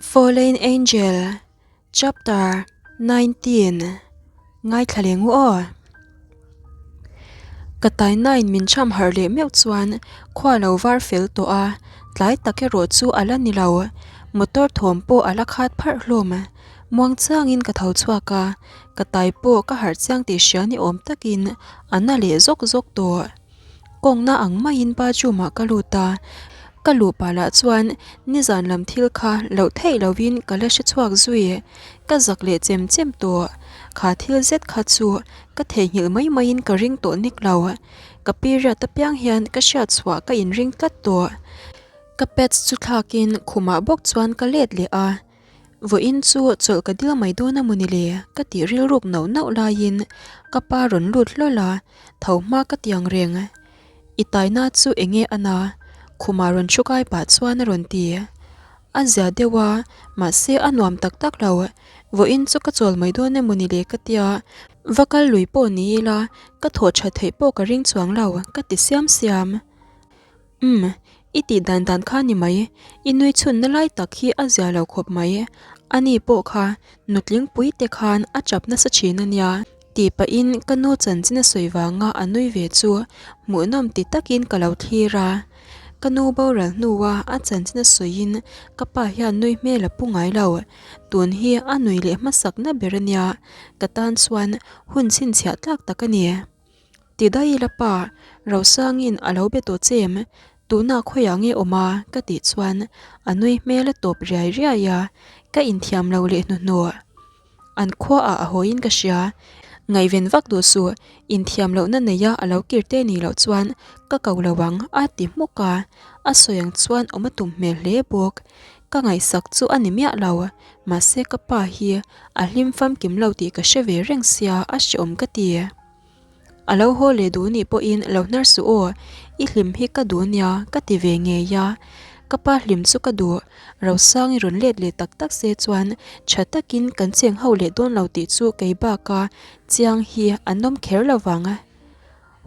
Fallen Angel Chapter 19 Ngaithla leh ngu aw. Ka tainain min cham harh leh meuh chuan khua lo var fel tawh a, tlai tak erawh chu a la ni lo. Motor thawm pawh a la khat pharh hlawm. Muang chiangin ka tho chhuak a, ka tai pawh ka harh chiang tih hria ni awm takin a na leh zawk zawk tawh. Kawngna ang maiin bathroom ah ka lut a, ka luh pah lah chuan nizan lam thil kha loh theih lovin ka la hre chhuak zui, ka zak leh chem chem tawh, kha thil zet kha chu ka theihnghilh mai maiin ka ring tawh nek lo, ka period apiang hian ka hriat chhuah ka inring tlat tawh, ka pads chu thlakin khumah bawk chuan ka let leh a. Vawiin chu chawlh ka dil mai dawn a mawni le? Ka tih rilruk nauh nauh laiin ka pa rawn lut hlawl a, tho hma ka ti ang reng. I taina chu eng nge a na? Khumah rawn thu kai pah chuan a rawn ti. A zia deuh a, mahse a nuam tak tak lo. Vawiin chu ka chawl mai dawn emaw ni le ka tia, va kal lui pawh ni ila ka thawh that theih pawh ka ring chuang lo ka ti siam siam. Umm, i tih dan dan kha ni mai, i nui chhunna lai tak hi a zia lo khawp mai. Ani pawh kha nutling pui te khan a chap nasa thin a nia, tih pahin ka nu chanchin a sawi vanga a nui ve chu hmuhnawm ti takin ka lo thlir a. Ka nu boral hnua a chanchin a sawiin ka pa hian nui hmel a pu ngai lo, tun hi a nui leh hmasakna ber a nia, ka tan chuan hun chhinchhiah tlak tak a ni. Ti daih ila pa, Rosangin a lo be tawh che em? Tunah khawiah nge awm a? ka tih chuan a nui hmel a tawp riai riai a, ka inthiam lo leh hnuhnawh. An khuaah a hawiin ka hria. Ngaihven vak duh suh, inthiam lohna neia a lo kir te nih loh chuan ka ko lo ang a ti hmuk a, a sawi ang chuan awm a tum hmel hle bawk. Ka ngaihsak chu a ni miah lo, mahse ka pa hi a hlim famkim lo tih ka hre ve reng sia a hreawm ka ti. A lo haw leh duh nih pawhin lo hnar suh aw, i hlim hi ka duh nia ka ti ve ngei a. Ka pa hlim chu ka duh, Rosang i rawn let leh tak tak se chuan tha takin kan cheng ho leh dawn lo tih chu kei baka chiang hi an awm kher lo vang.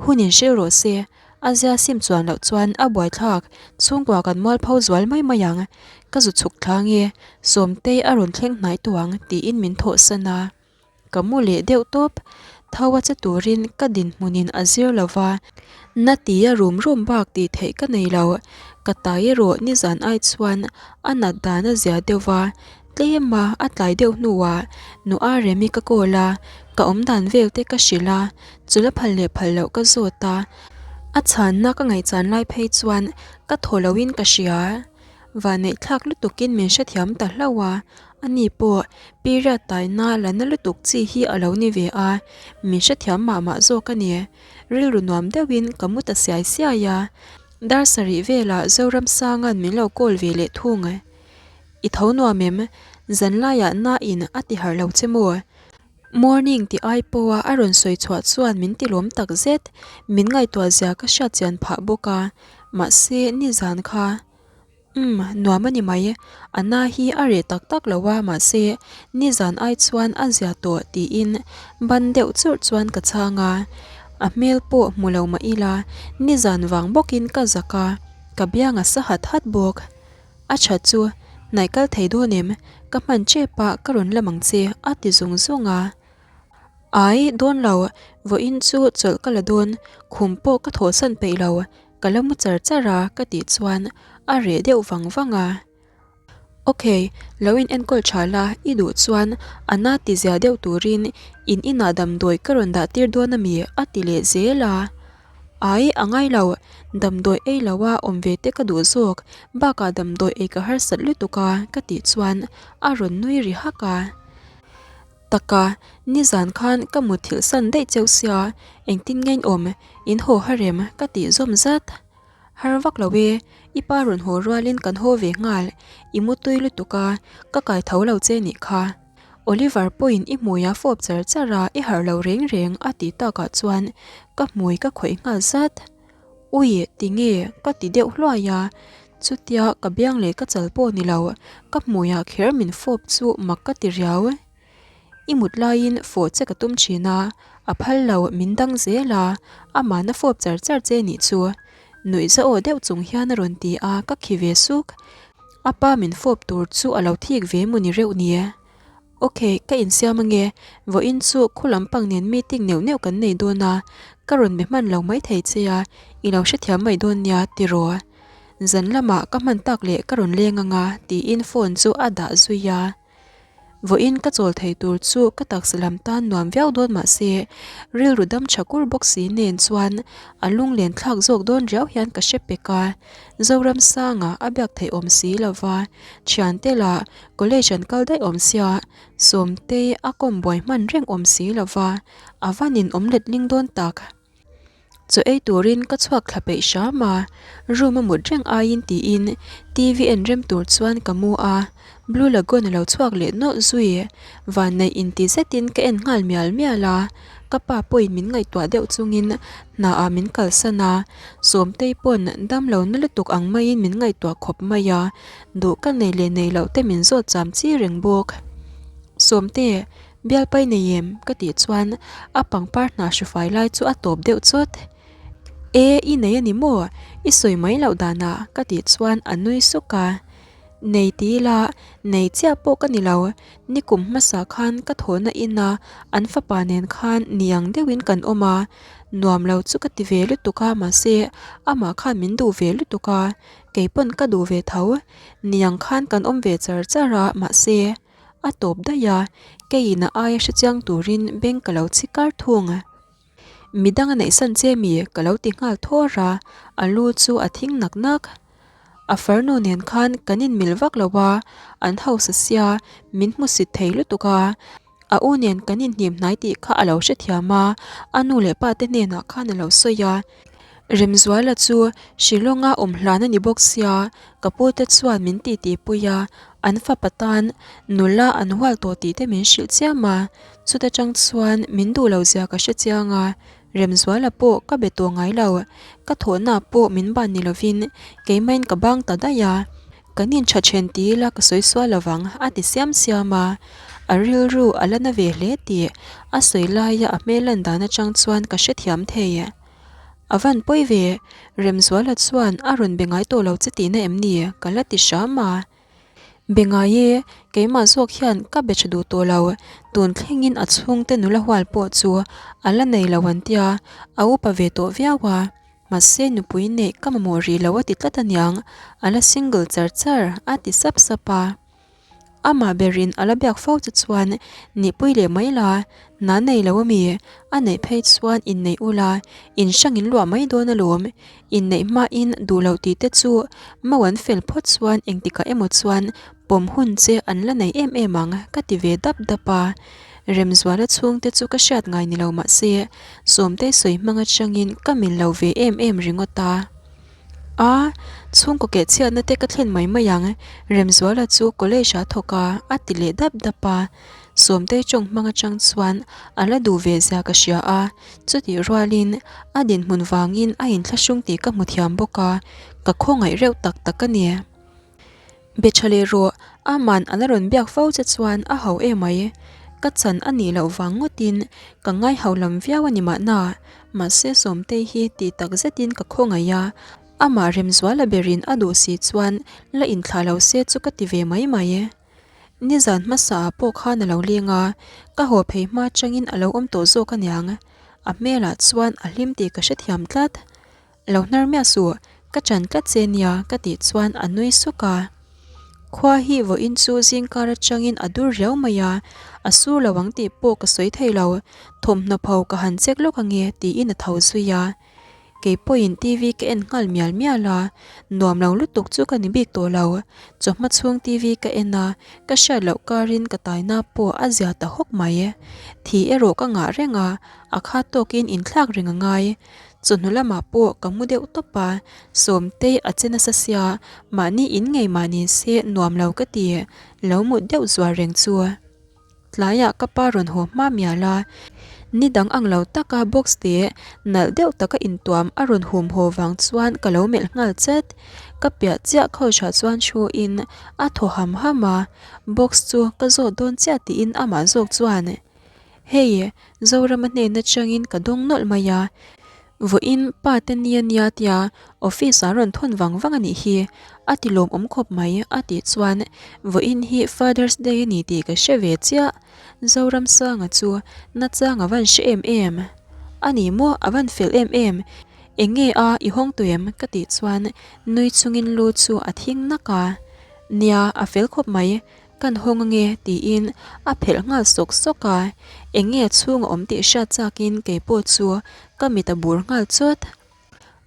Hun in hril rawh se, a zia sim chuan loh chuan a buaithlak, chhungkua kan mualpho zual mai mai ang, ka zu chhuk thlang e, Sawmtei a rawn thleng hnai tawh ang tiin min thawhsan a. Ka mu leh deuh tawp. Tho a che turin ka dinhmunin a zir lo va, na tia rum rum bak tih theih ka nei lo. Ka tai erawh nizan ai chuan a nat dan a zia deuh va, tlem a a tlai deuh hnuah nu a Remi ka call a, ka awmdan vel te ka hrilh a, chula phal leh phal loh ka zawt a, a chhanna ka ngaihchan lai phei chuan ka thaw loin ka hria. Vanneihthlak lutukin min hrethiam ta hlauh a, ani pawh period taina la na lutuk chi hi a lo ni ve a, min hrethiam mah mah zawk a ni. Rilru nuam deuhin ka mu ta siai siai a, dar sarih velah Zoramsanga'n min lo call ve leh thung. I tho nuam em? Zanlaiah na in a ti harh lo che maw? Morning tih ai pawha a rawn sawi chhuah chuan min ti lawm tak zet, min ngaihtuah zia ka hriat chian phah bawk a, mahse nizan kha umm nuam a ni mai, a na hi a reh tak tak lo a mahse nizan ai chuan a zia tawh tiin ban deuh churh chuan ka chhang a, a hmel pawh hmu lo mah ila nizan vang bawkin ka zak a, ka biang a sa hat hat bawk. A tha chu, hnaih kal thei dawn em? Ka hman tep a, ka rawn lam ang che, a ti zung zung a. Ai, dawn lo, vawiin chu chawlh ka la dawn, khum pawh ka thawhsan peih lo, ka la mu char char a, ka tih chuan a reh deuh vang vang a. Ok, lo in enkawl tha la, i duh chuan a na ti zia deuh turin in inah damdawi ka rawn dah tir dawn a mi? a ti leh zel a. Ai, a ngai lo, damdawi ei lo a awm ve te ka duh zawk, bakah damdawi ei ka harsat lutuk a ka tih chuan a rawn nui ri hak a. Taka, nizan khan ka mutthilh san daih cheu sia, engtin nge in awm, in haw harem ka tih zawm zat. Har vak lo e, i pa rawn haw rualin kan haw ve nghal, i mutui lutuk a, ka kai tho lo che nih kha. Oliver pawhin i hmui a fawp char char a, i harh lo reng reng a tih takah chuan ka hmui ka khawih nghal zat. Ui, tinge? ka ti deuh hluai a, chutia ka biang leh ka chal pawh ni lo, ka hmuiah kher min fawp chu mak ka ti riau. I mut laiin fawh che ka tum thin a, a phal lo min dang zel a, amah na fawp char char che nih chu. Nuihza aw deuh chung hian a rawn ti a, ka khi ve suk. A pa min fawp tur chu a lo thik ve maw ni reuh ni? Ok, ka insiam ange, vawiin chu khu lampang nen meeting neuh neuh kan nei dawn a, ka rawn be hman lo maithei che a, i lo hrethiam mai dawn nia tiraw? Zan lamah ka hman tak leh ka rawn leng anga tiin phone chu a dah zui a. Vawiin ka chawl thei tur chu ka taksa lam tan nuam viau dawn mah se, rilru dam tha kur bawk si nen chuan a lunglen thlak zawk dawn riau hian ka hre pek a. Zoramsanga a biak theih awm si lo va, thiante lah college an kal daih awm sia, Sawmtei a kawm buai hman reng awm si lo va, a van in awm let ling dawn tak. Chaw ei turin ka chhuak thla peih hram a, room a mut reng aiin tiin TV en rem tur chuan ka mu a, Blue Lagoon a lo chhuak leh nawlh zui, vanneih inti zetin ka en nghal mial mial a, ka pa pawhin min ngaihtuah deuh chungin hna ah min kalsan a, Sawmtei pawn damlo na lutuk ang maiin min ngaihtuah khawp mai a, duh ka nei leh nei loh te min zawt cham chi reng bawk. Sawmte, Bialpai nei em? Ka tih chuan a pangpar hna hru fai lai chu a tawp deuh chawt. E, i nei a ni maw? I sawi mai loh danah ka tih chuan a nui suk a. Nei ti ila, nei chiah pawh ka ni lo. Nikum hmasa khan ka thawhna ina an fapa nen khan niang deuhin kan awm a. Nuam lo chu ka ti ve lutuk a mahse amah khan min duh ve lutuk a, kei pawn ka duh ve tho. Niang khan kan awm ve char char a mahse. A tawp daih a, keiin a aia hrechiang turin beng ka lo chhi kar thung. Midang a neihsan che mi ka lo ti nghal thawr a, a lu chu a thing nak nak. A farnu nen khan kan inmil vak lo a, an hausa sia min hmusit thei lutuk a, a u nen kan inhnim hnai tih kha a lo hrethiam a, a nu leh pa te hnenah khan a lo sawi a. Remzuala chu Shillong-a awm hlan a ni bawk sia, ka pute chuan min titi pui a, an fapa tan nula an hual tawh tih te min hrilh chiam a, chuta tang chuan min duh lo zia ka hre chiang a, Remzuala pawh ka be tawh ngai lo, ka thawhna pawh min ban ni lovin keimahin ka bang ta daih a. Kan intha then ti ila ka sawi sual lovang a ti siam siam a, a rilru a la na ve hle tih a sawi laia a hmel lan dan atang chuan ka hrethiam thei. A van pawi ve, Remzuala chuan a rawn be ngai tawh lo che tihna em ni? ka la ti hram a. Be ngai e, keimah zawk hian ka be tha duh tawh lo, tun thlengin a chhungte nula hual pawh chu a la nei lo an tia, a upa ve tawh viau a. Mahse nupui neih ka mamawh rih lo a ti tlat aniang, a la single char char a ti sap sap a. Amah berin a la biak fo chu chuan nihpui leh mai la, hna nei lo ami, a neih phei chuan inneih ula, in hrang in luah mai dawn alawm, inneih hmain duh loh tih te chu mo an fel phawt chuan engtikah emaw chuan pawm hun che an la nei em em ang ka ti ve dap dap a. Remzuala chhungte chu ka hriat ngai ni lo mah se, Sawmtei sawi hmang atangin ka mil lo ve em em ringawt a. A, chhungkaw keh chhiatna te ka thlen mai mai ang, Remzuala chu college ah thawk a, a ti leh dap dap a. Sawmtei tawng hmang atang chuan a la duh ve zia ka hria a, chutih rualin a dinhmun vangin a inthlahrung tih ka hmu thiam bawk a, ka khawngaih reuh tak tak a ni. Be tha leh rawh, aman a la rawn biak fo che chuan a ho emai. Ka chan a nih loh vang ngawtin ka ngai ho lam viau a ni mahna, mahse Sawmtei hi tih tak zetin ka khawngaih a, amah Remzuala berin a duh si chuan la inthlah lo se chu ka ti ve mai mai. Nizan hmasa ah pawh khan a lo leng a, ka haw phei hma changin a lo awm tawh zawk aniang, a hmelah chuan a hlim tih ka hrethiam tlat. Lo hnar miah suh, ka ṭan tlat che nia ka tih chuan a nui suk a. Khua hi vawiin chu zingkar aṭangin a dur riau mai a, a sur lo ang tih pawh ka sawi thei lo, thawmhnaw pho ka han check lawk ange tiin a tho zui a. Kei pawhin TV ka en nghal mial mial a, nuam lo lutuk chu ka ni bik tawh lo. Chawhma chhung TV ka en a, ka hriat loh karin ka taina pawh a zia ta hawk mai. Thi erawh ka ngah reng a, a khat tawkin inthlak reng a ngai. Chawhnu lamah pawh ka mu deuh tawp a, Sawmtei a che nasa sia, mahni in ngei mah ni se nuam lo ka ti, lo mut deuh zual reng chu. Tlaiah ka pa rawn haw hma mial a, ni dang ang lo taka box te nalh deuh taka intuam a rawn hum haw vang chuan ka lo melh nghal chat. Ka piah chiah couch ah chuan thu in a thaw ham ham a, box chu ka zawt dawn chiah tiin amah zawk chuan, Hei, Zorama hnen atangin ka dawng nawlh mai a. Vawiin pa te nia nia tia office ah rawn thawn vang vang a nih hi, a ti lawmawm khawp mai a tih chuan vawiin hi Father's Day a ni tih ka hre ve chiah. Zoramsanga chu nachang a van hre em em. A ni maw a van fel em em, eng nge a i hawng tawh em ka tih chuan nui chungin lu chu a thing nak a. Nia a fel khawp mai, Kan hawng ange tiin a phelh nghal sawk sawk a, eng nge chhung a awm tih hriat chakin kei pawh chu ka mit a bur nghal chawt.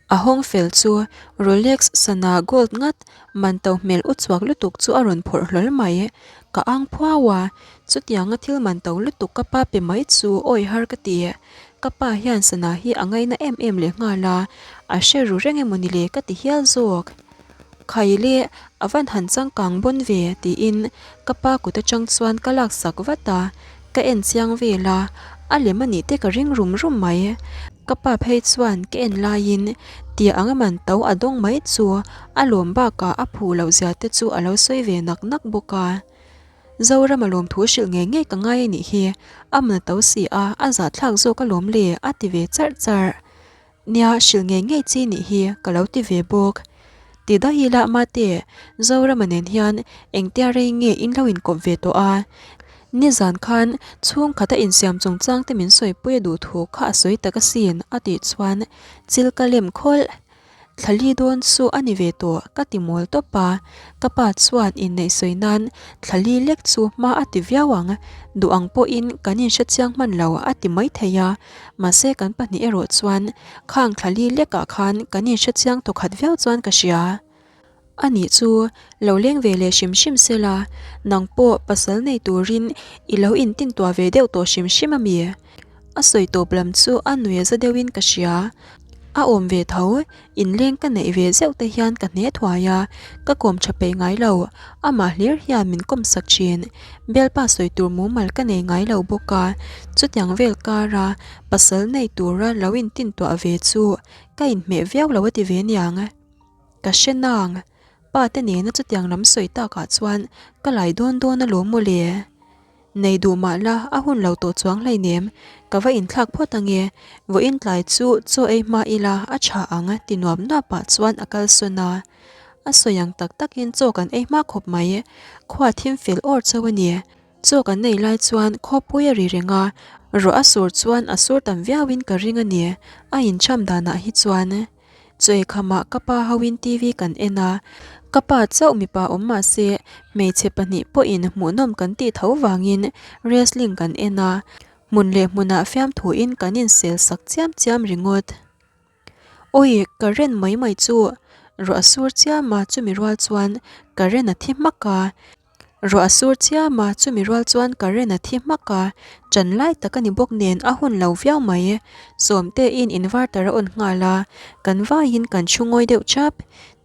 A hawng fel chu Rolex sana gold ngat man to hmel u chhuak lutuk chu a rawn phawrh hlawl mai. Ka ang phuau a, chutianga thil man to lutuk ka pa pe mai chu awi har ka ti. Ka pa hian sana hi a ngaina em em leh nghal a, a hre ru reng emaw ni le ka ti hial zawk. Khai le, a van han changkang bawn ve tiin ka pa kut atang chuan ka laksak vat a, ka en chiang vel a, a lem a nih te ka ring rum rum mai. Ka pa phei chuan ka en laiin tia anga man to a dawng mai chu a lawm bakah a phu loh zia te chu a lo sawi ve nak nak bawk a. Zorama lawmthu hrilh ngei ngei ka ngai a nih hi, a man a to si a, a zahthlak zawk alawm le a ti ve charh charh. Nia, hrilh ngei ngei chi nih hi ka lo ti ve bawk. Ti daih ila Mate, Zorama nen hian engtia rei nge in lo inkawp ve tawh a? Nizan khan chhungkhat a insiam chungchang te min sawipui a duh thu kha a sawi tak asin a tih chuan chil ka lem khawlh. Thlali dawn chu a ni ve tawh ka ti mawl tawp a, ka pa chuan inneih sawi nan thlali lek chu hma a ti viau ang, duh ang pawhin kan inhrechiang hman lo a ti maithei a. Mahse kan pahnih erawh chuan khang thlali lekah khan kan inhrechiang thawkhat viau chuan ka hria. Anih chu lo leng ve leh hrim hrim sela, nang pawh pasal nei turin i lo intintuah ve deuh tawh hrim hrim a mi? A sawi tawp lam chu a nuih a za deuhin ka hria. A awm ve tho, inleng ka neih ve zeuh te hian ka hne thuai a, ka kawm tha peih ngai lo, amah hlir hian min kawm sak thin. Bialpa sawi tur mumal ka nei ngai lo bawk a, chutiang vel kara pasal nei tura lo intintuah ve chu ka inhmeh viau lo a ti ve niang. Ka hre nang, pa te nena chutiang lam sawi takah chuan ka lai dawn dawn alawm mawle. Nei duh mah la, a hun lo tawh chuang hleinem, ka va inthlak phawt ange, vawiin tlai chu chaw ei hma ila a tha ang ti nuam nuap pah chuan a kal sawn a. A sawi ang tak takin chaw kan ei hma khawp mai, khua thim fel awr chauh a ni. Chaw kan nei lai chuan khawpui a ri reng a, ruah a sur chuan a sur tam viauin ka ring a ni, a incham danah hi chuan. Chaw khamah ka pa hoin TV kan en a, ka pa chauh mipa awm mah se hmeichhe pahnih pawhin hmuhnawm kan tih tho vangin wrestling kan en a, hmun leh hmunah fiamthuin kan insel sak chiam chiam ringawt. Awi, current mai mai chu ruah a sur chiam a, chumi rual chuan current a thi hmak a. Ruah a sur chiam a, chumi rual chuan current a thi hmak a, ṭan lai tak a ni bawk nen a hun lo viau mai. Sawmtein inverter a on nghal a, kan vaiin kan thu ngawi deuh chap.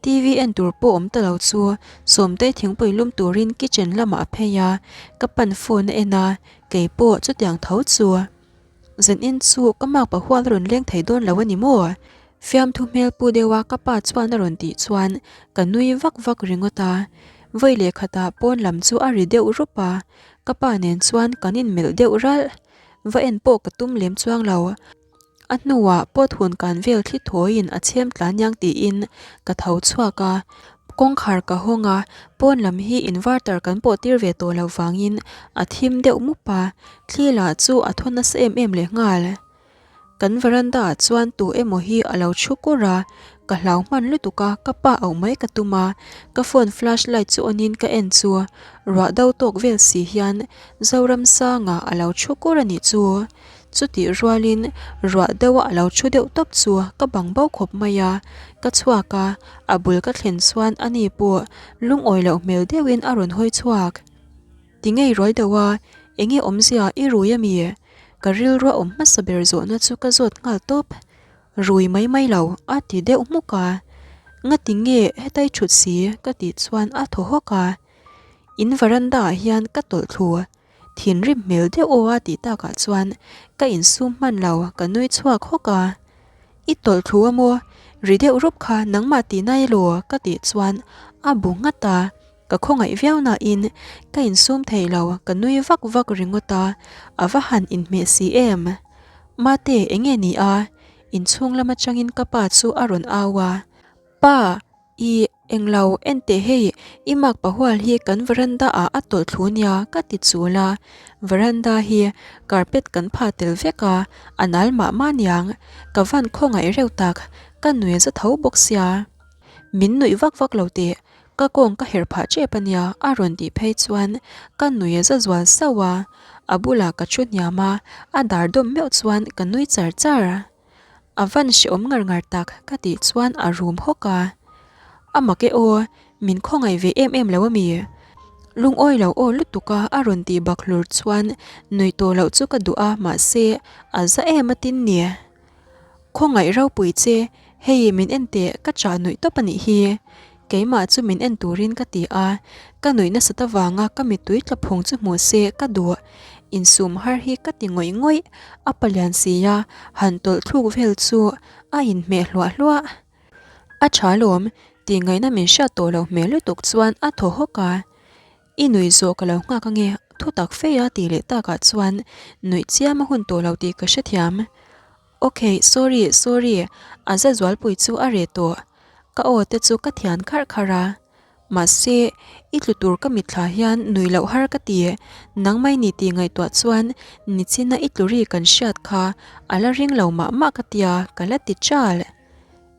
TV en tur pawh awm ta lo chu Sawmtei thingpui lum turin kitchen lamah a phei a, ka pan phone a en a, kei pawh chutiang tho chu. Zanin chu ka makpa hual a rawn leng thei dawn lo a ni maw? Fiamthu hmel pu deuha ka pa chuan a rawn tih chuan ka nui vak vak ringawt a. Vawi leh khatah pawn lam chu a ri deuh rup a, ka pa nen chuan kan inmelh deuh ralh. Va en pawh ka tum lem chuang lo. A hnuah pot hun kan vel thli thawiin a chhem tlan niang tiin ka tho chhuak a, kawngkhar ka hawng a, pawn lam hi inverter kan pawh tir ve tawh loh vangin a thim deuh mup a, thli lah chu a thaw nasa em em leh nghal. Kan veranda ah chuan tu emaw hi a lo thu kur a, ka hlau hman lutuk a, ka pa auh mai ka tum a, ka phone flash light chu on in ka en chu ruah do tawk vel si hian Zoramsanga a lo thu kur a nih chu. Chutih rualin ruah deuha a lo thu deuh tawp chu ka bang bo khawp mai a, ka chhuak a, a bul ka thlen chuan ani pawh lungawi loh hmel deuhin a rawn hawi chhuak. Ti ngei ruai deuh a, enge awmzia i rui ami? Ka rilrua awm hmasa ber zawhna chu ka zawt nghal tawp. Rui mai mai lo a ti deuh hmuk a, ngati nge hetai thut si ka tih chuan a thaw hawk a, in veranda ah hian ka tawlh thlu. Thinrim hmel deuh aw a tih takah chuan ka insum hman lo, ka nui chhuak hawk a. I tawlh thlu a maw? Ri deuh rup kha nangmah tih nai elaw? ka tih chuan a bu nghat a, ka khawngaih viau nain ka insum thei lo, ka nui vak vak ringawt a, a va han inhmeh si em? Mate, enge ni a? Inchhung lam atangin ka pa chu a rawn au a, Pa, i englo en teh hei, i mak pahual hi kan veranda ah a tawlh thlu nia ka ti chul a, veranda hi carpet kan phah tel vek a, a nal mah mah niang, ka van khawngaih reuh tak, ka nui za tho bawk sia. Min nuih vak vak lo teh, ka kawng ka herh phah tep a nia a rawn tih phei chuan ka nui za zual sauh a, a bulah ka thu hniam a, a dar dawm meuh chuan ka nui char char. A van hreawm ngar ngar tak ka tih chuan a rum hawk a. A mak e aw, min khawngaih ve em em lo a mi? Lungawi lo aw lutuk a a rawn tih bak hlur chuan nuih tawh loh chu ka duh a mahse a za em a tin ni. Khawngaih ropui che, hei min en teh ka chah nuih tawp a nih hi. Keimah chu min en turin ka ti a, ka nuih nasat avanga ka mittui tla phung chu hmu se ka duh. Insum har hi ka ti ngawih ngawih, a palian si a, han tawlh thluk vel chu a inhmeh hluah hluah. A tha lawm, tih ngaihna min hriat tawh loh hmel lutuk chuan a thaw hawk a. I nuih zawh ka lo nghak ange, thutak fei a tih leh takah chuan nuih chiam a hun tawh lo tih ka hrethiam. Ok, sorry, sorry, a za zualpui chu a reh tawh. Ka aw te chu ka thian kharh kharh a. Mahse, i tlu tur ka mitthla hian nui loh har ka ti. Nangmai ni tih ngaihtuah chuan nichina i tlu ri kan hriat kha a la ring lo mah mah ka tia, ka la ti chal.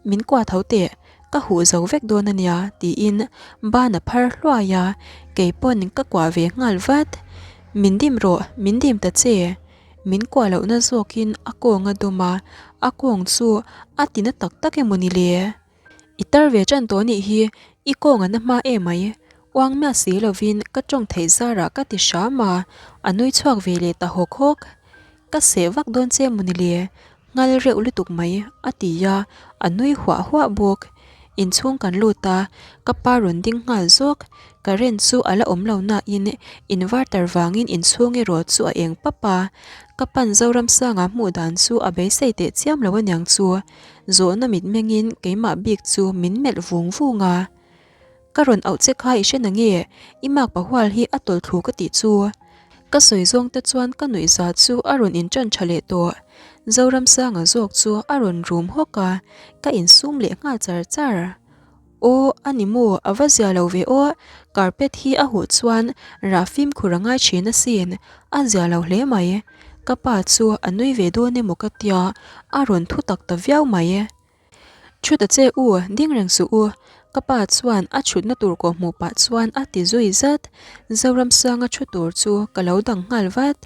Min kuah tho teh, ka huh zo vek dawn a nia, tiin ban a phar hluai a, kei pawn ka kuah ve nghal vat. Min dim rawh, min dim ta che. Min kuah lohna zawkin a kawng a dawm a, a kawng chu a ti na tak tak emaw ni le? I tar ve tan tawh nih hi, i kawng a na hma emai. Uang miah si lovin ka tawng theih zarah ka ti hram a, a nui chhuak ve leh ta hawk hawk. Ka seh vak dawn che emaw ni le? Nghal reuh lutuk mai, a ti a, a nui huah huah bawk. Inchhung kan lut a, ka pa rawn ding nghal zawk. Current chu a la awm lo nain inverter vangin inchhung erawh chu a eng pap a. Ka pan Zoramsanga hmuh dan chu a beisei teh chiam lo aniang chu. Zawhna mitmengin keimah bik chu min melh vung vung a. Ka rawn auh che kha i hre na nge? I mak pahual hi a tawlh thlu ka tih chu. Ka sawi zawng te chuan ka nuih za chu a rawn inṭan ṭha leh tawh. Zoramsanga zawk chu a rawn rum hawk a, ka insum leh nghal char char. Aw, a ni maw, a va zia lo ve aw, carpet hi a huh chuan rah fimkhur a ngai thin asin, a zia lo hle mai. Ka pa chu a nui ve dawn emaw ka tia, a rawn thu tak ta viau mai. Chhut a che u, ding reng suh u. Ka pa chuan a chhutna tur kawh hmuh pah chuan a ti zui zat. Zoramsanga thu tur chu ka lo dang nghal vat.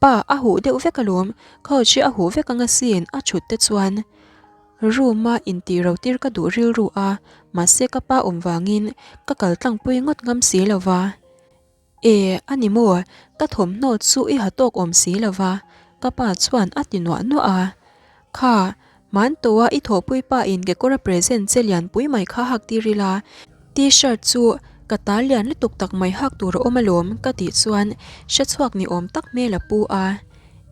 Pa, a huh deuh vek alawm, couch hi a huh vek anga sin a chhut te chuan. Room a intih ro tir ka duh rilru a, mahse ka pa awm vangin ka kal tlangpui ngawt ngam si lova. E, a ni maw? Ka thawmhnaw chu i ha tawk awm si lo va, ka pa chuan a ti nuah nuah a. Kha, hmantawa i thawhpui pa in kekawr a present che lianpui mai kha hak tir ila, T-shirt chu ka ta lian lutuk tak mai hak tur a awm alawm ka tih chuan hre chhuak ni awm tak hmel a pu a.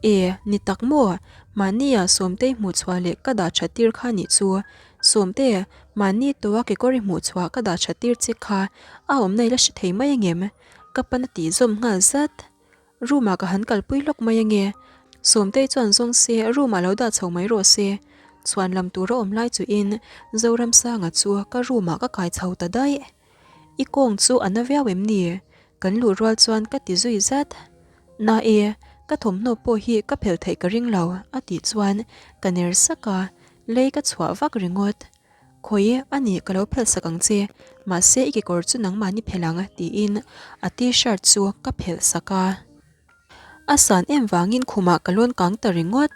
E, ni tak maw? Mahnia Sawmtei hmuh chhuah leh ka dah that tir kha nih chu. Sawmte, Mahni tawha kekawr i hmuh chhuah ka dah that tir che kha a awmna i la hre thei mai angem? Ka pan a tih zawm nghal zat. Room ah ka han kalpui hlawk mai ange. Sawmtei chuan zawng se room ah lo dah chho mai rawh se. Chhuan lam tur a awm lai chuhin Zoramsanga chu ka room ah ka kai chho ta daih. I kawng chu a na viau em ni? Kan luh rual chuan ka ti zui zat. Na e, ka thawmhnaw pawh hi ka phelh theih ka ring lo a tih chuan ka ner sak a, Lei ka chhuah vak ringawt. Khawi a nih ka lo phelh sak ang che, mahse i kekawr chu nangmahni phelh ang tiin a t-shirt chu ka phelh sak a. A san em vangin khumah ka lawn kang ta ringawt.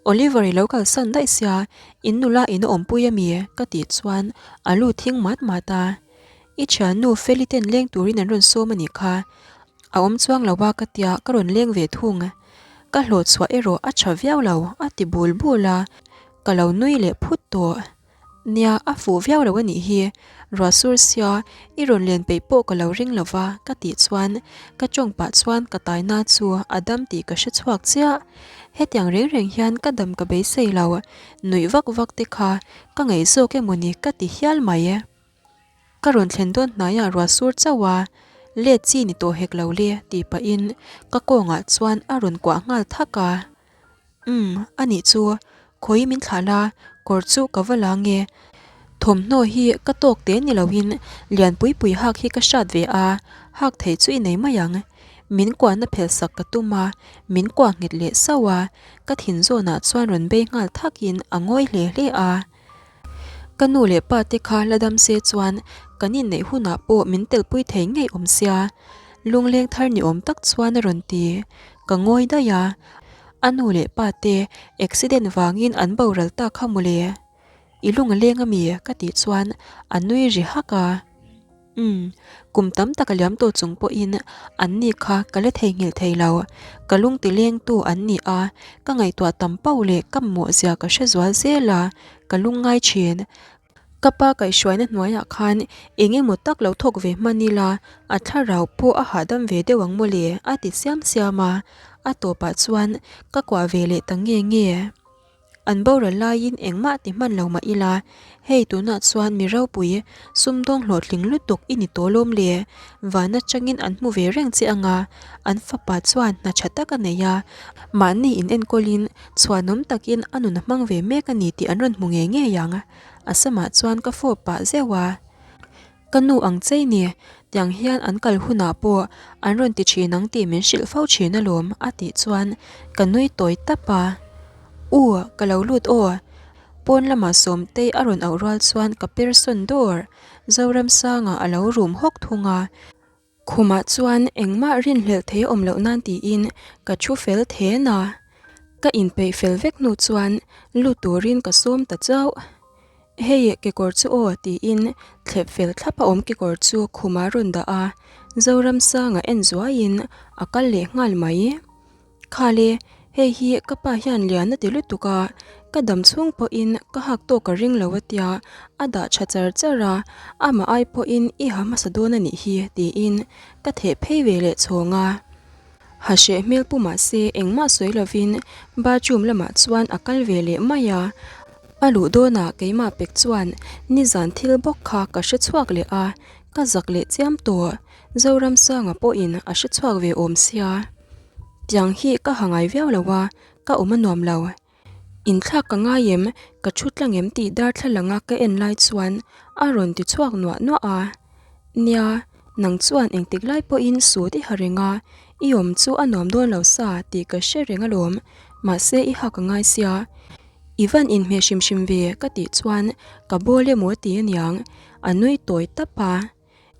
Oliver i lo kalsan daih sia, in nula in a awmpui ami? ka tih chuan a lu thing mat mat a. I thiannu Feli ten leng turin an rawn sawm a nih kha. A awm chuang lo a ka tia ka rawn leng ve thung. Ka hlawh chhuah erawh a tha viau lo a ti bul bul a, ka lo nui leh phut tawh. Nia, a fuh viau lo a nih hi, ruah sur sia i rawn len peih pawh ka lo ring lo va ka tih chuan ka tawng pah chuan ka taina chu a dam tih ka hre chhuak chiah. Hetiang reng reng hian ka dam ka beisei lo, nuih vak vak te kha ka ngaih zawk emawni ka ti hial mai. Ka rawn thlen dawn hnaiah ruah sur chauh a, let chi ni tawh hek lo le tih pahin ka kawngah chuan a rawn kuah nghal thak a. Umm, a nih chu. Khawi min thlah la, kawr chu ka va la nge. Thawmhnaw hi ka tawk te ni loin lian pui pui hak hi ka hrat ve a, hak theih chu i nei mai ang. Min kuahna phelh sak ka tum a, min kuah nghet leh sauh a, ka thin zawnah chuan rawn bei nghal thakin a ngawi hle hle a. Ka nu leh pa te kha la dam se chuan kan inneih hunah pawh min telpui thei ngei awm sia, lungleng thar ni awm tak chuan a rawn ti. Ka ngawi daih a, a nu leh pa te accident vangin an boral ta kha mawle. I lung a leng ami? ka tih chuan a nui ri hak a. Umm, kum tam tak a liam tawh chung pawhin an ni kha ka la theihnghilh thei lo. Ka lung ti lengtu an ni a, ka ngaihtuah tam pauh leh ka mamawh zia ka hre zual zel a, ka lung ngai thin. Ka pa kaihhruaina hnuaiah khan eng emaw tak lo thawk ve hman ila, a thlarau pawh a hahdam ve deuh ang mawle, a ti siam siam a. A tawpah chuan ka kuah ve leh ta nge nge. An boral laiin engmah ti hman lo mah ila, hei tunah chuan mi ropui, sumdawng hlawhtling lutuk i ni tawh lawm le? Van atangin an hmu ve reng che anga, an fapa chuan hna tha tak a nei a, mahni in enkawlin chhuanawm takin a nun a hmang ve mek a ni tih an rawn hmu ngei ngei ang. A samah chuan ka fawp pah zeuh a. Ka nu ang chei ni, tiang hian an kal hunah pawh an rawn ti thin ang tih min hrilh fo thin alawm a tih chuan ka nui tawi tap a. U, ka lo lut aw. Pawn lamah Sawmtei a rawn auh rual chuan ka per sawn dawr. Zoramsanga a lo rum hawk thung a. Khumah chuan engmah rinhlelh thei awm loh nan tiin ka thu fel then a, ka inpeih fel vek hnu chuan lut turin ka sawm ta chauh. Hei kekawr chu aw tiin thlep fel thlap a awm kekawr chu khumah a rawn dah a, Zoramsanga en zuaiin a kal leh nghal mai. Khale, hei hi ka pa hian lian a ti lutuk a, ka dam chhung pawhin ka hak tawk ka ring lo a tia, a dah tha char char a, amah ai pawhin i ha hmasa dawn a nih hi tiin ka theh phei ve leh chhawng a. Ha hreh hmel pu mah se engmah sawi lovin bathroom lamah chuan a kal ve leh mai a, a luh dawnah keimah pek chuan nizan thil bawk kha ka hre chhuak leh a, ka zak leh chiam tawh. Zoramsanga pawhin a hre chhuak ve awm sia. Tiang hi ka ha ngai viau lo a, ka awm a nuam lo. Inthlak ka ngai em, ka thu tlang em tih darthlalang a ka en lai chuan a rawn ti chhuak nuah nuah a. Nia, nang chuan engtik lai pawhin sut i ha reng a, i awm chu a nuam dawn lo sa tih ka hre reng alawm, mahse i hak a ngai sia. I van inhmeh hrim hrim ve ka tih chuan ka bawl emaw ti aniang, a nui tawi tap a.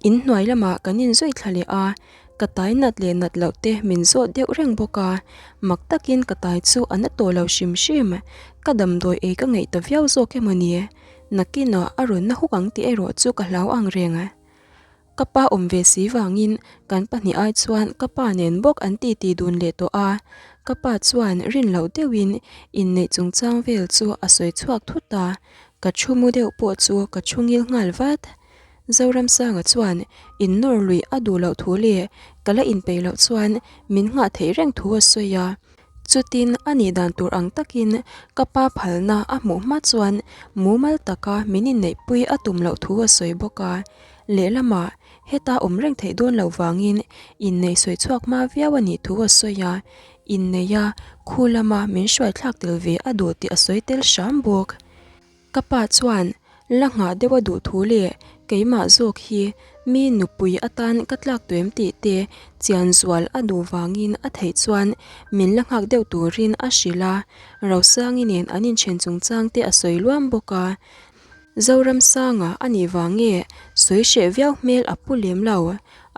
In hnuai lamah kan inzui thla leh a, ka tai nat leh nat loh te min zawt deuh reng bawk a, mak takin ka tai chu a na tawh lo hrim hrim, ka damdawi ei ka ngeih ta viau zawk emaw ni, nakinah a rawn na huk ang tih erawh chu ka hlau ang reng. Ka pa awm ve si vangin kan pahnih ai chuan ka pa nen bawk an titi dun leh tawh a, ka pa chuan rin loh deuhin inneih chungchang vel chu a sawi chhuak thut a, ka thu mu deuh pawh chu ka thu ngil nghal vat. Zoramsanga chuan innawr luih a duh loh thu leh ka la inpeih loh chuan min nghah theih reng thu a sawi a. Chutin a nih dan tur ang takin ka pa phalna a hmuh hma chuan mumal taka min inneihpui a tum loh thu a sawi bawk a. Lehlamah heta awm reng theih dawn loh vangin inneih sawi chhuak hma viau a nih thu a sawi a, inneih a khu lama min hruaithlak tel ve a duh tih a sawi tel hram bawk. Ka pa chuan la nghah deuh a duh thu leh keimah zawk hi mi nupui atan ka tlak tuem tih te chian zual a duh vangin a theih chuan min la nghak deuh turin a hrilh a, Rosangi nen an inthen chungchang te a sawi luam bawk a. Zoramsanga a nih vang nge sawi hreh viau hmel a pu lem lo,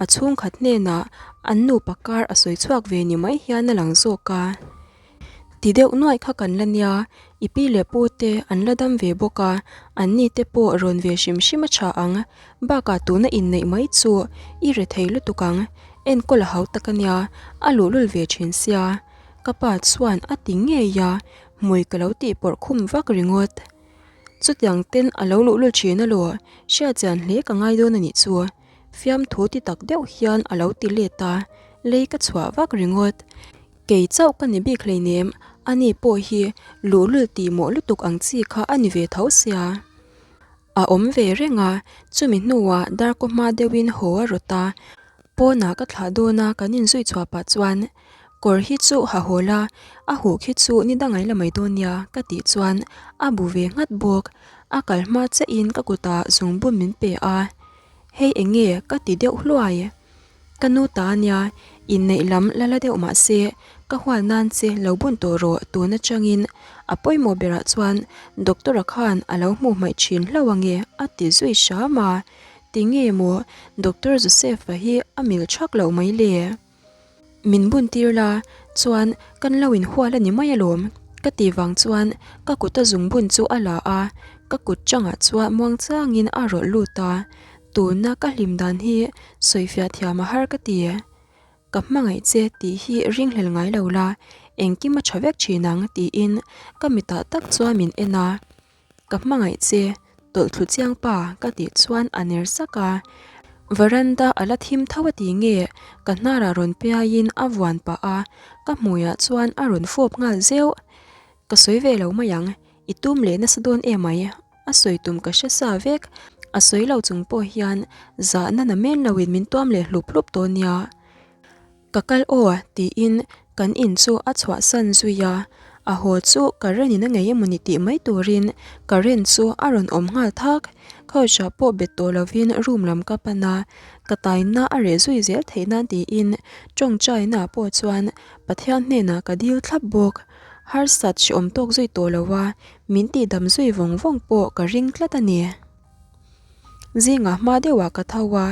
a chhungkhat hnenah an nupa kar a sawi chhuak ve ni mai hian a lang zawk a. Ti deuh nuaih kha kan la nia, i pi leh pu te an la dam ve bawk a, an ni te pawh rawn ve hrim hrim a tha ang, bakah tuna inneih mai chu i re thei lutuk ang, enkawl a hau tak a nia, a luhlul ve thin sia. Ka pa chuan a ti ngei a, hmui ka lo tih pawrh khum vak ringawt. Chutiang ten a lo luhlul thin alaw, hriatchian hle ka ngai dawn a nih chu. Fiamthu ti tak deuh hian a lo ti let a, lei ka chhuah vak ringawt. Kei chauh ka ni bik hleinem, ani pawh hi luhlul tih mawh lutuk ang chi kha a ni ve tho sia. A awm ve reng a, chumi hnuah darkaw hma deuhin haw a rawt a, pawnah ka thlah dawn a kan inzui chhuah pah chuan. Kawr hi chu ha haw la, a huh khi chu ni dang la mai dawn nia ka tih chuan a bu ve nghat bawk. A kal hma chiah in ka kutah zungbun min pe a, hei eng nge ka ti deuh hluai. Ka nu ta ania, inneih lam la la deuh mah se ka hual nan che lo bun tawh rawh tun atangin a pawimawh berah chuan doctor-a khan a lo hmuh hmaih thin hlauh ange a ti zui hram a, tinge maw Doctor Joseph-a hi a mil thak loh mai le? Min bun tir la chuan kan lo inhual a ni mai alawm ka ti vang chuan ka kut a zung bun chu a la a, ka kut changah chuan muang changin a rawlh lut a, tuna ka hlim dan hi sawifiah thiam a har ka ti. Ka hmangaih che tih hi ringhlel ngai lo la, engkim a tha vek thin ang tiin ka mitah tak chuan min en a. Ka hmangaih che, tawlh thlu chiang pa ka tih chuan a ner sak a. Veranda a la thim tho a ti nge ka hnarah rawn piaiin a vuan pah a, ka hmuiah chuan a rawn fawp nghal zeuh. Ka sawi ve lo mai ang, i tum leh nasa dawn emai, a sawi tum ka hre sa vek. A sawi lo chung pawh hian zahna na men loin min tuam leh hlup hlup dawn nia. Ka kal aw tiin kan in chu a chhuahsan zui a, a haw chu current in a ngei emawni tih mai turin current chu a rawn awm nghal thak. Couch ah pawh bet tawh lovin room lam ka pan a, ka taina a reh zui zel theih nan tiin tawngtaina pawh chuan Pathian hnenah ka dil thlap bawk. Harsat hreawm tawk zui tawh lo a, min tihdam zui vawng vawng pawh ka ring tlat a ni. Zingah hma deuhah ka tho a,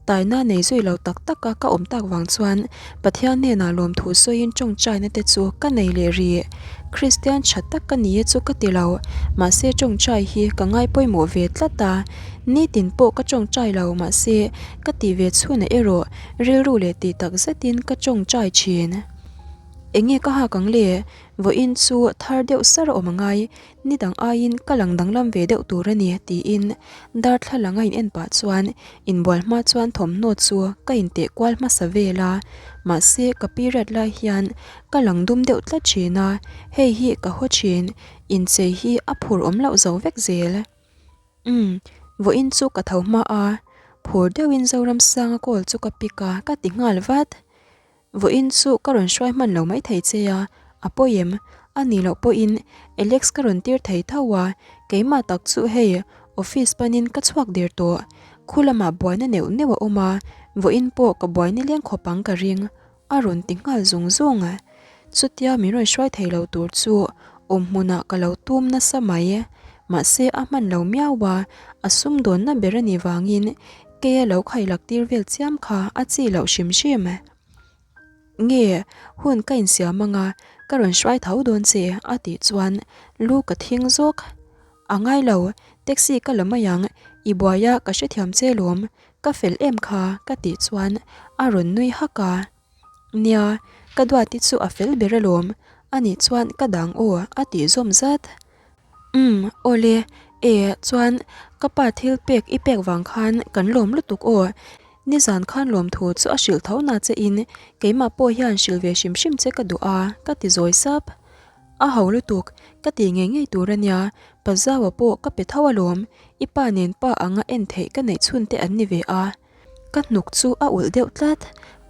taina nei zui lo tak taka ka awm tak vang chuan Pathian hnenah lawmthu sawiin tawngtaina te chu ka nei leh rih. Kristian tha tak ka ni e chu ka ti lo, mahse tawngtai hi ka ngai pawimawh ve tlat a, nitin pawh ka tawngtai lo mahse ka tih ve chhunah erawh rilru leh tih tak zetin ka tawngtai thin. Enge ka hak ang le? Vawiin chu thar deuh sar a awm angai, Ni dang aiin ka lang danglam ve deuh tur a ni tiin darthlalang a in en pah chuan inbual hma chuan thawmhnaw chu ka inteh kual hmasa vel a, mahse ka period lai hian ka lang dum deuh tlat thin a, hei hi ka haw thin, inchei hi a phur awm loh zo vek zel. Umm, vawiin chu ka tho hma a, phur deuhin Zoramsanga call chu ka pick a, ka ti nghal vat. Vawiin chu ka rawn hruai hman lo mai thei che a, a pawi em? A nih loh pawhin Alex ka rawn tir thei tho a, keimah tak chu hei office panin ka chhuak der tawh. Khu lamah buaina neuh neuh a awm a, vawiin pawh ka buai nileng khawp ang ka ring, a rawn ti nghal zung zung. Chutia min rawn hruai thei lo tur chu awm hmunah ka lo tum nasa mai. Mahse a hman lo miau a, a sumdawnna ber a nih vangin Keia lo khailak tir vel chiam kha a chi loh hrim hrim. Nge, hun ka insiam anga ka rawn hruai tho dawn che a tih chuan lu ka thing zawk. A ngai lo, taxi ka la mai ang, i buai a ka hrethiam che lawm, ka fel em kha ka tih chuan a rawn nui hak a. Nia, ka duati chu a fel ber alawm, anih chuan ka dang aw a tih zawm zat. Umm, awle, e, chuan ka pa thil pek i pek vang khan kan lawm lutuk aw. Nizan khan lawmthu chu a hrilh tho na che in keimah pawh hian hrilh ve hrim hrim che ka duh a, ka ti zawi sap. A ho lutuk, ka ti ngei ngei tur a nia, pa Zaua pawh ka pe tho alawm, i pa nen pa anga en theih ka neih chhun te an ni ve a. Ka hnuk chu a ulh deuh tlat,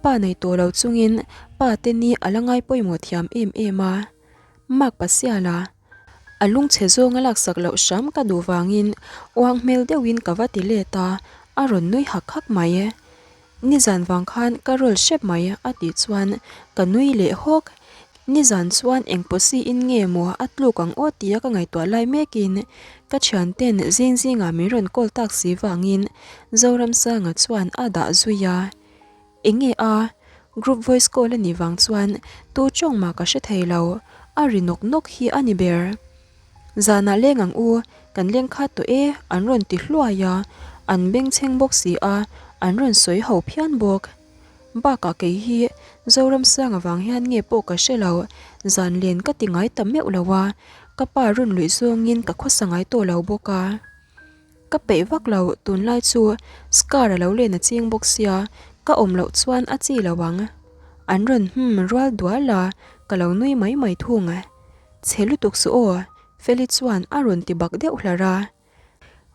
pa nei tawh lo chungin pa te ni a la ngai pawimawh thiam em em a. Mark Pasiala. A lungchhe zawnga laksak loh hram ka duh vangin uang hmel deuhin ka va ti let a, a rawn nui hak hak mai. Nizan vang khan ka roll hrep mai a tih chuan ka nui leh hawk. Nizan chuan eng pawsi in nge maw a tluk ang aw tia ka ngaihtuah lai mekin ka thianten zing zingah min rawn call tak si vangin Zoramsanga chuan a dah zui a. Enge a? Group voice call a nih vang chuan tu tawng mah ka hre thei lo, a ri nawk nawk hi a ni ber. Zanah leng ang u, kan leng khat tawh e an rawn ti hluai a, an bengchheng bawk si a, an rawn sawi ho phian bawk. Bakah kei hi Zoramsang avang hian nge pawh ka hre lo, zan len ka ti ngai ta meuh lo a, ka pa rawn luih zawngin ka khawsa ngai tawh lo bawk a. Ka peih vak lo, tunlai chu Scar a lo len a ching bawk sia, ka awm loh chuan a chi lo ang. An rawn hum rual dual a, ka lo nui mai mai thung. Chhe lutuk suh aw, Feli chuan a rawn ti bak deuh hlar a.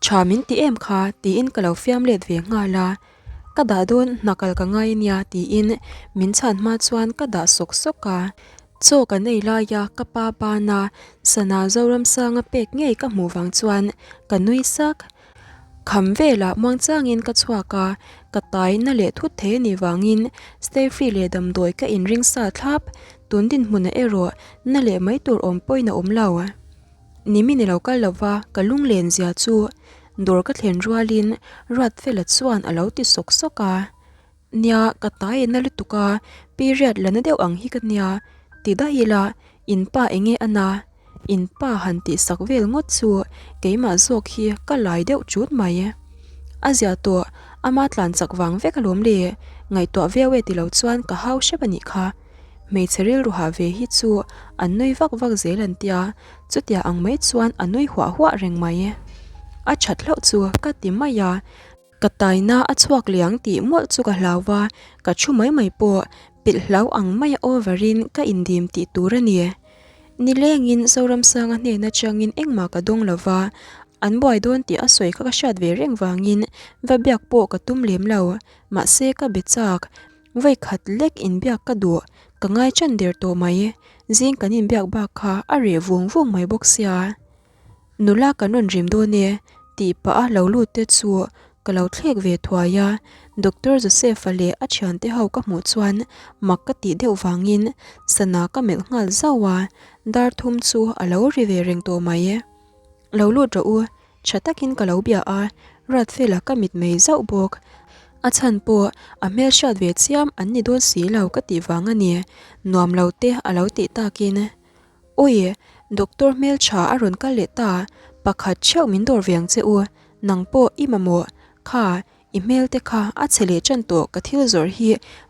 Tha min ti em kha tiin ka lo fiam let ve nghal a. Ka dah dawn hna kal ka ngai ania tiin min chhan hma chuan ka dah sawk sawk a. Chaw kan ei laia ka pa bana sana Zoramsanga pek ngei ka hmuh vang chuan ka nui sak. Kham velah muangchangin ka chhuak a, ka tai na leh thut thei a nih vangin stay free leh damdawi ka inring sa thlap. Tun dinhmunah erawh na leh mai tur awm pawhin a awm lo. Nimin i lo kal lova ka lunglen zia chu dawr ka thlen rualin Ruatfela chuan a lo ti sawk sawk a. Nia, ka tai na lutuk a, period la na deuh ang hi ka nia, ti daih ila in pa enge a na? In pa han tih sak vel ngawt chu keimah zawk hi ka lai deuh chut mai. A zia tawh, ama tlan chak vang vek alawm le, ngaihtuah viau e ti lo chuan ka hau hrep a nih kha. Hmeichhe rilru hah ve hi chu an nui vak vak zel an tia, chutia ang mai chuan a nui huah huah reng mai. A that hlauh chu ka ti mai a, ka taina a chhuak leh ang tih mawlh chu ka hlau va, ka thu mai mai pawh pilh hlau ang maia over in ka indim tih tur a ni. Nilengin Zoramsanga hnen atangin engmah ka dawng lo va, an buai dawn tih a sawi kha ka hriat ve reng vangin va biak pawh ka tum lem lo, mahse ka be chak. Vawikhat lek inbiak ka duh, ka ngai ṭan der tawh mai. Zing kan inbiak bak kha a reh vung vung mai bawk sia. Nula kan rawn rim dawn e, tih pah a lo lut te chu ka lo thlek ve thuai a. Doctor Joseph-a leh a thiante ho ka hmuh chuan mak ka tih deuh vangin sana ka melh nghal zauh a, dar thum chu a lo ri ve reng tawh mai. Lo lut rawh u, Tha takin ka lo bia a, Ruatfela ka mit mei zauh bawk. A chhan pawh a hmel hriat ve chiam an ni dawn si lo ka tih vang a ni, nuam lo te a lo tih takin. Awi, doctor hmel tha a rawn kal leh ta, pakhat theuh min dawr ve ang che u, nang pawh i mamawh, kha I hmel te kha a chhe leh ṭan tawh ka thil zawrh hi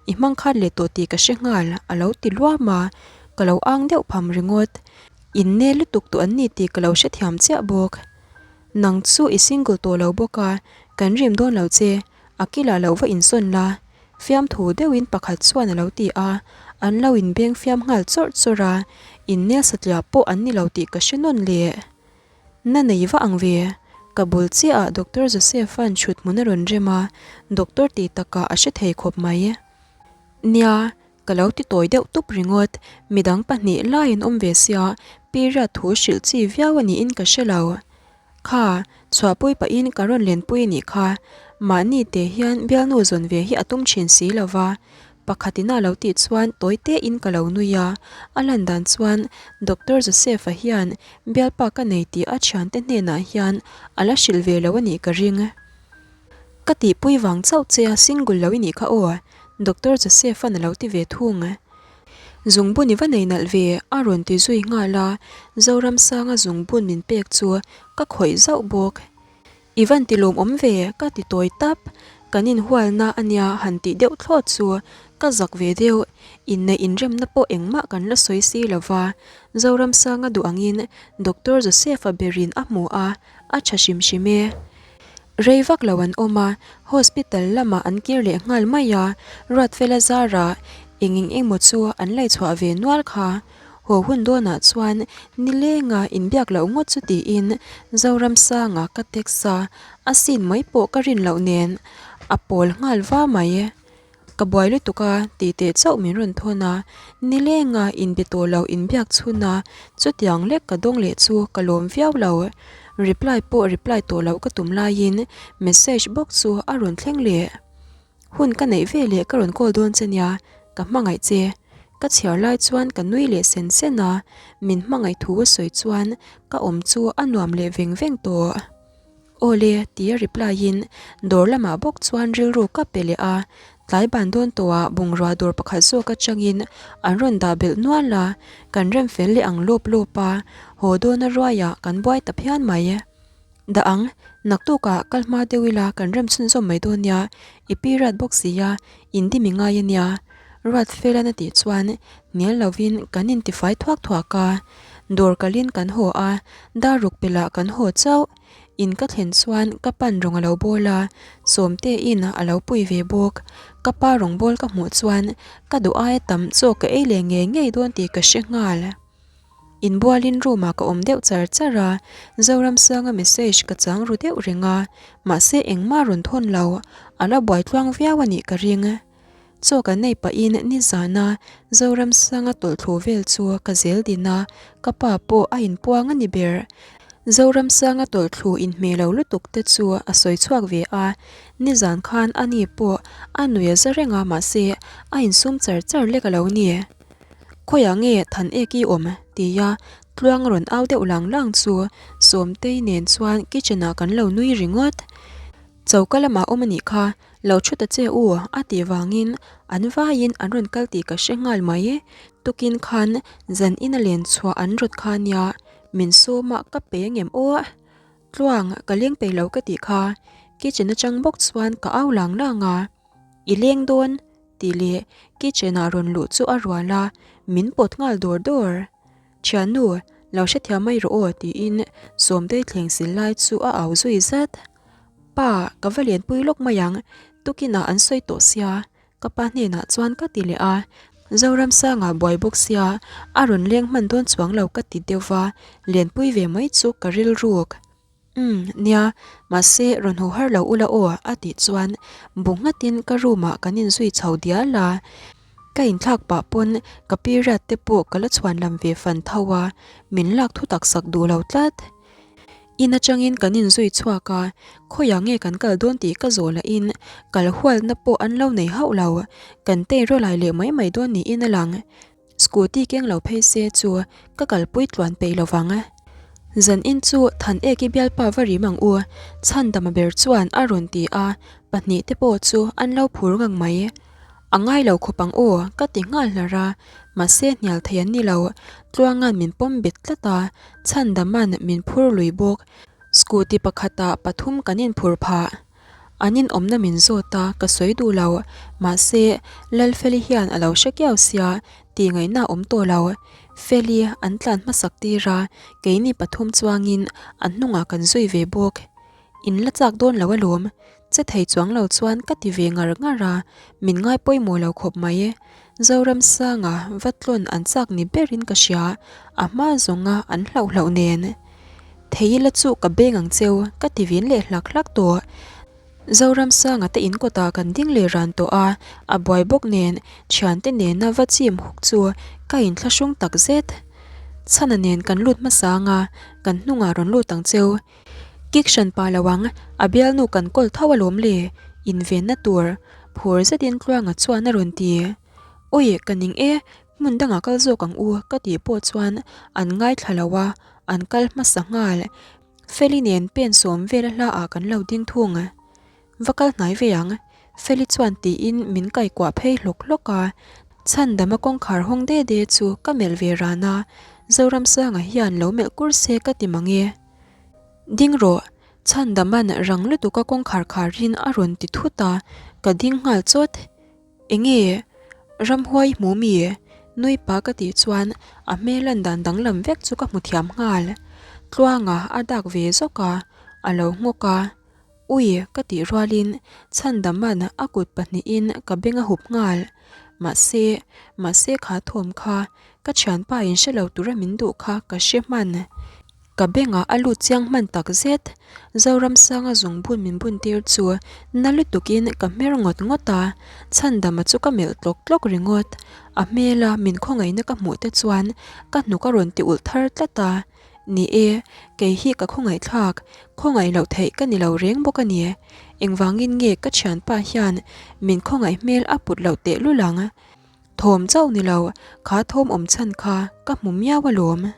i hmang khat leh tawh tih ka hre nghal a lo ti luam a, ka lo ang deuh pham ringawt. Inne lutuk tawh an ni tih ka lo hrethiam chiah bawk. Nang chu i single tawh lo bawk a, kan rim dawn lo che, a kilah lo va insawn la. Fiamthu deuhin pakhat chuan a lo ti a, an lo inbeng fiam nghal chawrh chawrh a, innel satliah pawh an ni lo tih ka hre nawn leh. Na nei va ang ve. Ka bul chiahah Doctor Joseph-a'n chhut hmun a rawn rem a, doctor tih takah a hre thei khawp mai. Nia, ka lo ti tawi deuh tup ringawt, midang pahnih laiin awm ve sia, period thu hrilh chi viau a niin ka hre lo. Kha, chhuahpui pahin ka rawn lenpui a nih kha, mahni te hian bialnu zawn ve hi a tum thin si lo va, Pakhatin a lo tih chuan tawi tein ka lo nui a, a lan dan chuan Doctor Joseph-a hian bialpa ka nei tih a thiante hnenah hian a la hrilh ve lo a nih ka ring. Ka tihpui vang chauh che a single lo i nih kha aw, Doctor Joseph-a'n a lo ti ve thung. Zungbun i va nei nalh ve, a rawn ti zui nghal a, Zoramsanga zungbun min pek chu ka khawih zauh bawk. I van ti lawmawm ve, ka ti tawi tap. Kan inhualna a nia han tih deuh thlawt chu ka zak ve deuh. Inneih inremna pawh engmah kan la sawi si lo va. Zoramsanga duh angin Doctor Joseph-a berin a hmu a, a tha hrim hrim e. Rei vak lo an awm a, hospital lamah an kir leh nghal mai a, Ruatfela zarah eng eng emaw chu an laichhuah ve nual kha. Haw hun dawnah chuan nilenga inbiak loh ngawt chu tiin Zoramsanga ka text a, a scene mai pawh ka rin loh nen a pawl nghal va mai. Ka buai lutuk a tih teh chauh min rawn thawn a, nilenga inbe tawh loh inbiak chhun a, chutiang lek ka dawng leh chu ka lawm viau lo. Reply pawh reply tawh loh ka tum laiin message bawk chu a rawn thleng leh. Hun ka neih ve leh ka rawn call dawn che nia, ka hmangaih che. Ka chhiar lai chuan ka nui leh sen sen a, min hmangaih thu a sawi chuan ka awm chu a nuam leh veng veng tawh. Awle tia reply in dawr lamah bawk chuan rilru ka pe leh a, tlai ban dawn tawhah bungrua dawr pakhat zawk atangin an rawn dah belh nual a, kan rem fel leh ang lawp lawp a, haw dawna ruaiah kan buai ta phian mai. Dah ang, naktukah kal hma deuh ila kan rem chhunzawm mai dawn nia, i pi riat bawk si a, in dim i ngai a nia. Ruat Felan a tih chuan hnial lovin kan intifai thuak thuak a, dawr kalin kan haw a, dar ruk pelh ah kan haw chauh. In ka thlen chuan ka pan rawng a lo bawl a, Sawmtein a lo pui ve bawk. Ka pa rawng bawl ka hmuh chuan ka duh aia tam chaw ka ei leh ngei ngei dawn tih ka hre nghal. Inbualin room ah ka awm deuh char char a, Zoramsanga message ka chang ru deuh reng a, mahse engmah rawn thawn lo, A la buai tluang viau a nih ka ring. Chaw kan nei pahin nizana Zoramsanga tawlhthlu vel chu ka zel din a, ka pa pawh a inpuang a ni ber. Zoramsanga tawlhthlu inhmeh lo lutuk te chu a sawi chhuak ve a, nizan khan a ni pawh a nui a za reng a mahse a insum char char lek a lo ni. Khawiah nge than ek i awm? tia tluang rawn au deuh lang lang chu Sawmtei nen chuan kitchen ah kan lo nui ringawt. Choka lamah awm a nih kha, lo thu ta che u a tih vangin an vaiin an rawn kal tih ka hre nghal mai. Tukin khan zan ina len chhuah an rawt kha nia, min sawma ka pe ngem aw. Tluang ka leng peih lo ka tih kha, kitchen atang bawk chuan ka au lang lang a. I leng dawn? tih leh kitchen ah rawn luh chu a rual a, min pawt nghal dawr dawr. Thiannu, lo hrethiam mai rawh aw tiin Sawmtei thleng sil lai chu a au zui zat. Pa, ka va lenpui lawk mai ang, tukinah an sawi tawh sia, ka pa hnenah chuan ka ti leh a. Zoramsanga buai bawk sia, a rawn leng hman dawn chuang lo ka ti deuh va, lenpui ve mai chu ka rilruk. Umm, nia, mahse rawn haw har lo ula aw a tih chuan bu nghatin ka room ah kan inzui chho dial a, ka inthlak pah pawn ka period te pawh ka la chhuan lam ve fan tho a, min lak thu tak sak duh lo tlat. In atangin kan inzui chhuak a, khawiah nge kan kal dawn tih ka zawh lahin kal hualna pawh an lo nei hauh lo, kan tei rawlai leh mai mai dawn niin a lang. Scooty keng lo phei se chu ka kalpui tluan peih lo vang. Zan in chu Than Eki bialpa va rim ang u, Chhandama ber chuan a rawn ti a, pahnih te pawh chu an lo phur ngang mai. A ngai lo khawp ang aw ka ti nghal hlar a, mahse hnial thei an ni lo, Tluanga'n min pawm bet tlat a, Chhandama'n min phur lui bawk. Scooty pakhatah pathum kan inphur phah. An inawmna min zawt a, ka sawi duh lo. Mahse, Lalfeli hian a lo hre kiau sia, tih ngaihna a awm tawh lo. Feli an tlan hmasak tir a, keini pathum chuangin an hnungah kan zui ve bawk. In la chak dawn lo alawm, che thei chuang lo chuan ka ti ve ngar ngar a, min ngai pawimawh lo khawp mai. Zoramsanga va tlawn an chak ni berin ka hria, a hma zawnga an hlauh hlauh nen. Thei ila chu ka beng ang cheu, ka ti vin leh hlak hlak tawh. Zoramsanga te in kawtah kan ding leh ran tawh a, a buai bawk nen thiante nena va chim huk chu ka inthlahrung tak zet. Chhana nen kan lut hmasa ang a, kan hnungah rawn lut ang cheu. Kik hran pa lo ang, a bialnu kan kawl tho alawm le, invenna tur phur zetin Tluanga chuan a rawn ti. Awi, ka ning e, hmun dangah kal zawk ang u ka tih pawh chuan an ngaithla lo a, an kal hmasa nghal. Feli nen pen sawm vel a hla ah kan lo ding thung. Va kal hnai ve ang, Feli chuan tiin min kaikuah phei hlawk hlawk a. Chhandama kawngkhar hawng de de chu ka melh ve ran a, Zoramsanga hian lo melh kur se ka ti mang e. Ding rawh, Chhandama'n rang lutuka kawngkhar kharin a rawn ti thut a, ka ding nghal chawt. Enge? Ramhuai hmu mi? Nui pa ka tih chuan a hmel lan dan danglam vek chu ka hmu thiam nghal. Tluanga a dak ve zawk a, a lo nghawk a. Ui ka tih rualin Chhandama'n a kut pahnihin ka beng a hup nghal. Mahse, mahse kha thawm kha ka thianpa in hre lo tura min duh kha ka hre hman. Ka bengah a lut chiang hman tak zet. Zoramsanga zungbun min bun tir chu na lutukin ka hmer ngawt ngawt a, Chhandama chu ka melh tlawk tlawk ringawt. A hmela min khawngaihna ka hmuh te chuan ka hnuk a rawn ti ulh thar tlat a. Ni e, kei hi ka khawngaihthlak, khawngaih loh theih ka ni lo reng bawk a ni. Engvangin nge ka thianpa hian min khawngaih hmel a put loh tehlul ang? Thawm chauh ni lo, kha thawm awm chhan kha ka hmu miau alawm.